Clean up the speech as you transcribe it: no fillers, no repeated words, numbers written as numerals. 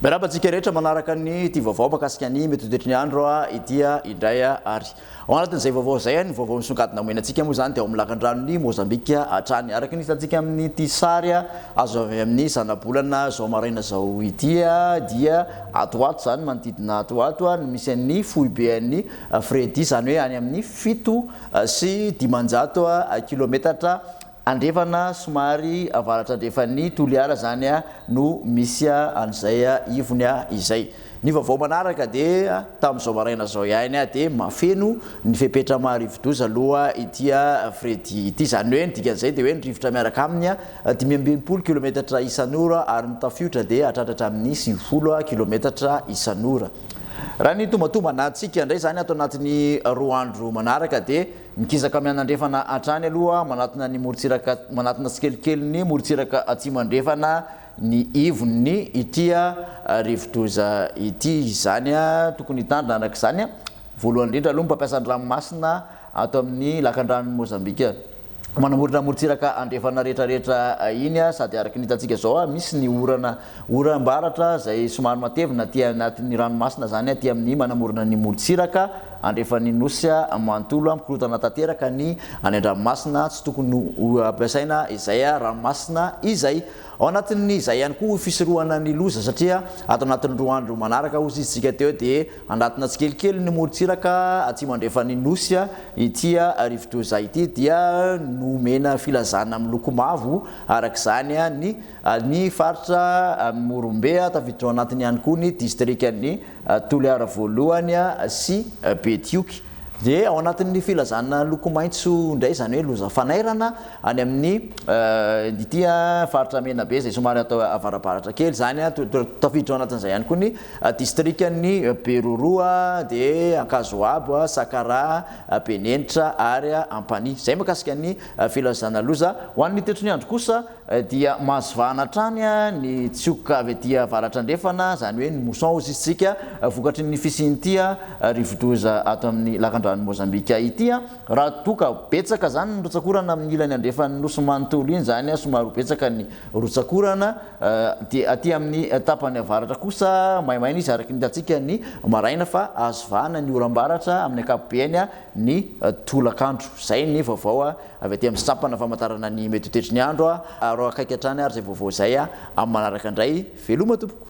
Miarahaba antsika rehetra manaraka ny ity vaovao mahakasika ny mety ho toetry ny andro ity indray ary. Ao anatin'izay vaovao izay, ny vaovao misongadina omena antsika moa izany dia ao amin'ny lakandranon'i Mozambique hatrany. Araka ny hitantsika amin'ity sary azo avy amin'ny zanabolana izao maraina izao ity dia ato ho ato izany, manodidina ato ho ato no misy an'ny foiben'ny Freddy, izany hoe any amin'ny 507 kilometatra Andrefana somary avaratra andrefan'i Toliara izany no misy an'izay ivony izay. Ny vaovao manaraka dia tamin'izao maraina izao ihany dia mahafeno ny fepetra maha rivodoza aloha ity Freddy ity. Izany hoe ny dikan'izay dia hoe ny rivotra miaraka aminy 65 kilometatra isan'ora ary ny tafiotra dia hahatratra hatramin'ny 90 kilometatra isan'ora. Raha ny tombatombana antsika indray izany ato anatin'ny roa andro manaraka dia Mikezaka mianandrefana hatrany aloha manatona ny morontsiraka manatona tsikelikely ny morontsiraka atsimo andrefana ny ivon'ny ity rivodoza ity izany. Tokony hitandrina araka izany voalohany indrindra aloha ny mpampiasa ny ranomasina ato amin'ny lakandranon'i Mozambika manamorona morontsiraka andrefana rehetra rehetra iny sady araka ny hitantsika izao misy ny orana oram-baratra izay somary matevina aty anatin'ny ranomasina izany aty amin'ny manamorona ny morontsiraka andrefan'ny Nosy manontolo, mikorontana tanteraka ny any an-dranomasina, tsy tokony ho ampiasaina izay ranomasina izay. Ao anatin'izay ihany koa fisorohana ny loza satria ato anatin'ny roa andro manaraka hozy izy tsika teo dia hanatona tsikelikely ny morontsiraka atsimo andrefan'ny Nosy ity rivodoza ity dia nomena filazana miloko mavo araka izany ny ny faritra Morombe, tafiditra ao anatiny ihany koa ny distrikan'ny Toliara voalohany sy Betioky. Dia ao anatin'ny filazana loko maitso indray, izany hoe loza fanairana, any amin'ny ity faritra Menabe izay somary atao avarabaratra kely izany, tafiditra ao anatin'izay ihany koa ny distrikan'i Beroroha, dia Ankazoabo, Sakaraha, Benenitra ary Ampanihy. Izay mikasika ny filazana loza. Ho an'ny toetry ny andro kosa dia mahazo vahana hatrany ny tsioka avy aty avaratra andrefana, izany hoe ny mousson hozy isika, vokatry ny fisian'ity rivodoza ato amin'ny lakandranon'i Mozambika ity. Raha toa ka betsaka izany ny rotsak'orana amin'ny ilany andrefan'ny nosy manontolo iny izany, somary ho betsaka ny rotsak'orana, dia aty amin'ny tapany avaratra kosa maimaina izy araka ny hitantsika ny maraina fa azo vahana ny oram-baratra amin'ny ankapobeny ny tolakandro. Izay ny vaovao Avy aty amin'ny sampana famantarana ny mety ho toetry ny andro, araho akaiky hatrany ary izay vaovao izay amin'ny manaraka indray. Veloma tompoko!